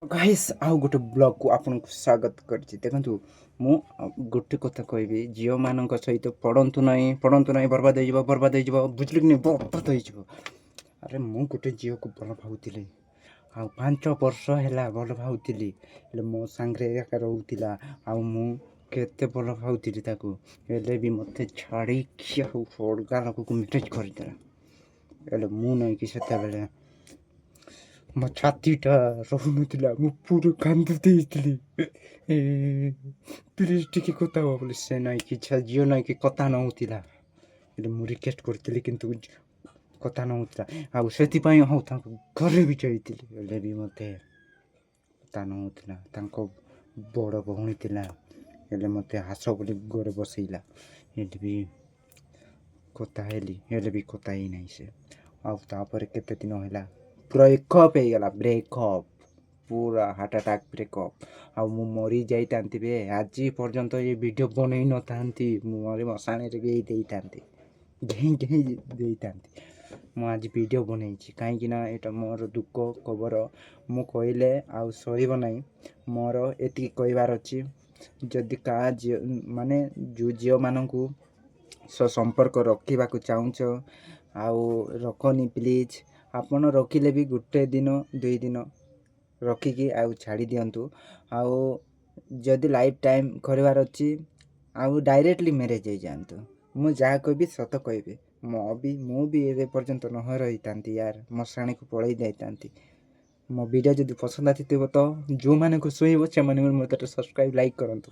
Guys, ଆଉ ଗୋଟେ ବ୍ଲଗ୍କୁ ଆପଣଙ୍କୁ ସ୍ୱାଗତ କରିଛି। ଦେଖନ୍ତୁ, ମୁଁ ଗୋଟେ କଥା କହିବି, ଝିଅମାନଙ୍କ ସହିତ ପଡ଼ନ୍ତୁ ନାହିଁ, ପଡ଼ନ୍ତୁ ନାହିଁ। ବର୍ବାଦ ହେଇଯିବ, ବର୍ବାଦ ହେଇଯିବ, ବୁଝିଲେ କି ନାହିଁ? ବର୍ବାଦ ହେଇଯିବ। ଆରେ, ମୁଁ ଗୋଟେ ଝିଅକୁ ଭଲ ପାଉଥିଲି ଆଉ 5 ବର୍ଷ ହେଲା ଭଲ ପାଉଥିଲି। ହେଲେ ମୋ ସାଙ୍ଗରେ ଏକା ରହୁଥିଲା ଆଉ ମୁଁ କେତେ ଭଲ ପାଉଥିଲି ତାକୁ। ହେଲେ ବି ମୋତେ ଛାଡ଼ିକି ଆଉ ଅଲଗା ଲୋକକୁ ମ୍ୟାରେଜ୍ କରିଦେଲା। ହେଲେ ମୁଁ ନାଇଁକି ସେତେବେଳେ ମୋ ଛାତିଟା ରହୁନଥିଲା, ମୁଁ ପୁରା କାନ୍ଦି ଦେଇଥିଲି, ପ୍ଲିଜ୍ ଟିକେ କଥା ହୁଅ ବୋଲି। ସେ ନାଇଁକି ଝିଅ ନାଇଁକି କଥା ନଉଥିଲା। ହେଲେ ମୁଁ ରିକ୍ୱେଷ୍ଟ କରିଥିଲି, କିନ୍ତୁ କଥା ନଉଥିଲା। ଆଉ ସେଥିପାଇଁ ହଉ ତାଙ୍କ ଘରେ ବି ଯାଇଥିଲି, ହେଲେ ବି ମୋତେ କଥା ନଉଥିଲା। ତାଙ୍କ ବଡ଼ ଭଉଣୀ ଥିଲା, ହେଲେ ମୋତେ ଆସ ବୋଲି ଘରେ ବସେଇଲା। ହେଲେ ବି କଥା ହେଲି, ହେଲେ ବି କଥା ହେଇନାହିଁ ସେ। ଆଉ ତାପରେ କେତେ ଦିନ ହେଲା, ବ୍ରେକଅପ୍ ହେଇଗଲା। ବ୍ରେକଅପ୍ ପୁରା ହାର୍ଟ ଆଟାକ୍ ବ୍ରେକଅପ୍। ଆଉ ମୁଁ ମରି ଯାଇଥାନ୍ତି ବେ, ଆଜି ପର୍ଯ୍ୟନ୍ତ ଏ ଭିଡ଼ିଓ ବନେଇ ନଥାନ୍ତି। ମୁଁ ମରି ମଶାଣିରେ ଗେଇ ଦେଇଥାନ୍ତି, ଘେଇଁ ଘେଇଁ ଦେଇଥାନ୍ତି। ମୁଁ ଆଜି ଭିଡ଼ିଓ ବନେଇଛି କାହିଁକି ନା ଏଇଟା ମୋର ଦୁଃଖ ଖବର। ମୁଁ କହିଲେ ଆଉ ସରିବ ନାହିଁ। ମୋର ଏତିକି କହିବାର ଅଛି, ଯଦି କାହା ଝିଅ ମାନେ ଯେଉଁ ଝିଅମାନଙ୍କୁ ସହ ସମ୍ପର୍କ ରଖିବାକୁ ଚାହୁଁଛ, ଆଉ ରଖନି ପ୍ଲିଜ୍। ଆପଣ ରଖିଲେ ବି ଗୋଟେ ଦିନ 2 ଦିନ ରଖିକି ଆଉ ଛାଡ଼ି ଦିଅନ୍ତୁ। ଆଉ ଯଦି ଲାଇଫ୍ ଟାଇମ୍ କରିବାର ଅଛି, ଆଉ ଡାଇରେକ୍ଟଲି ମ୍ୟାରେଜ୍ ହେଇଯାଆନ୍ତୁ। ମୁଁ ଯାହା କହିବି ସତ କହିବି। ମୁଁ ବି ଏବେ ପର୍ଯ୍ୟନ୍ତ ନ ରହିଥାନ୍ତି ୟାର, ମଶାଣିକୁ ପଳେଇ ଯାଇଥାନ୍ତି। ମୋ ଭିଡ଼ିଓ ଯଦି ପସନ୍ଦ ଆସିଥିବ ତ ଯେଉଁମାନଙ୍କୁ ଶୁଣିବ, ସେମାନେ ମୋତେ ସବସ୍କ୍ରାଇବ୍, ଲାଇକ୍ କରନ୍ତୁ।